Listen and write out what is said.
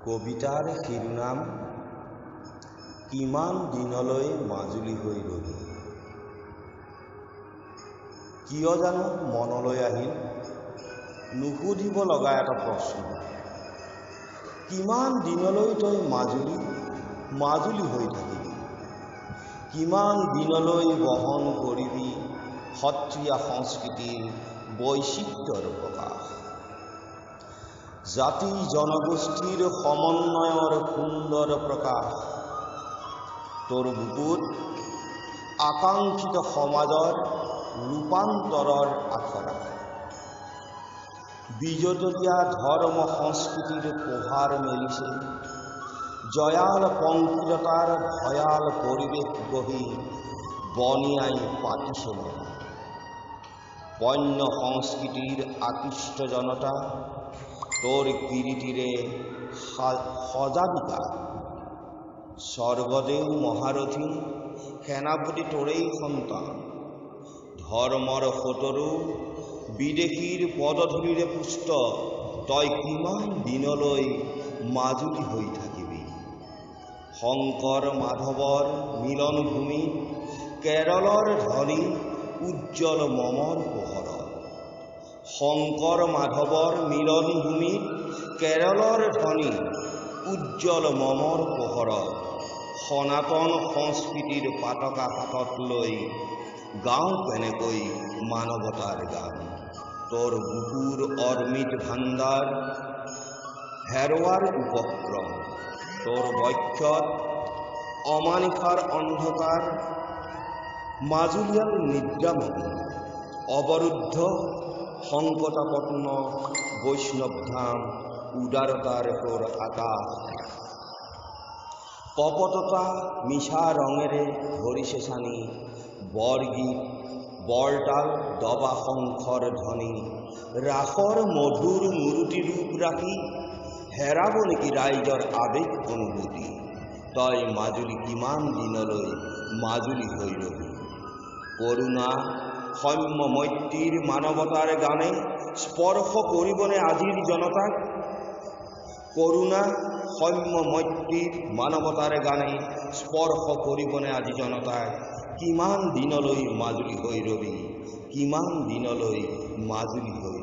কবিতাৰ শিৰোনাম কিমান দিনলৈ মাজুলী হৈ ৰবি। কিয় জানো মনলৈ আহিল নুসুধিব লগা এটা প্ৰশ্ন, কিমান দিনলৈ তই মাজুলী মাজুলী হৈ থাকিবি? কিমান দিনলৈ বহন কৰিবি সত্ৰীয়া সংস্কৃতিৰ বৈচিত্ৰ্যৰ প্ৰকাশ, জাতি জনগোষ্ঠীৰ সমন্বয়ৰ সুন্দৰ প্ৰকাশ? তোৰ বুকুত আকাংক্ষিত সমাজৰ ৰূপান্তৰৰ আখৰা, বিজতৰীয়া ধৰ্ম সংস্কৃতিৰ পোহাৰ মেলিছে, জয়াল পংকিলতাৰ ভয়াল পৰিৱেশ গঢ়ি বনিয়াই পাতিছে মেলা। পণ্য সংস্কৃতিৰ আকৃষ্ট জনতা তোৰ কিৰিটিৰে সজাবি গাত। স্বৰ্গদেউ মহাৰথী সেনাপতি তোৰেই সন্তান, ধৰ্মৰ শতৰু বিদেশীৰ পদধূলিৰে পুষ্ট তই কিমান দিনলৈ মাজুলী হৈ থাকিবি? শংকৰ মাধৱৰ মিলনভূমি কেৰলৰ ধ্বনি উজ্জ্বল মমৰ পোহৰত, শংকৰ মাধৱৰ মিলনভূমিত কেৰলৰ ধ্বনি উজ্জ্বল মমৰ পোহৰত সনাতন সংস্কৃতিৰ পাতকা হাতত লৈ গাওঁ কেনেকৈ মানৱতাৰ গান? তোৰ বুকুৰ অৰ্মিত ভাণ্ডাৰ হেৰোৱাৰ উপক্ৰম, তোৰ বক্ষত অমানিশাৰ অন্ধকাৰ, মাজুলীয়াল নিদ্ৰামগ্ন, অৱৰুদ্ধ সংকটাপন্ন বৈষ্ণৱধাম উদাৰতাৰ তোৰ আকাশ। কপটতা মিছা ৰঙেৰে ধৰিছে চানি, বৰগীত বৰতাল দবা শংখৰ ধ্বনি, ৰাসৰ মধুৰ মূৰুতি ৰূপ ৰাখি হেৰাব নেকি ৰাইজৰ আৱেগ অনুভূতি? তই মাজুলী কিমান দিনলৈ মাজুলী হৈ ৰবি? কৰুণা সৌম্য মৈত্ৰীৰ মানৱতাৰ গানে স্পৰ্শ কৰিবনে আজিৰ জনতাক? কৰুণা সৌম্য মৈত্ৰীৰ মানৱতাৰ গানে স্পৰ্শ কৰিবনে আজি জনতাক? কিমান দিনলৈ মাজুলী হৈ ৰবি? কিমান দিনলৈ মাজুলী হৈ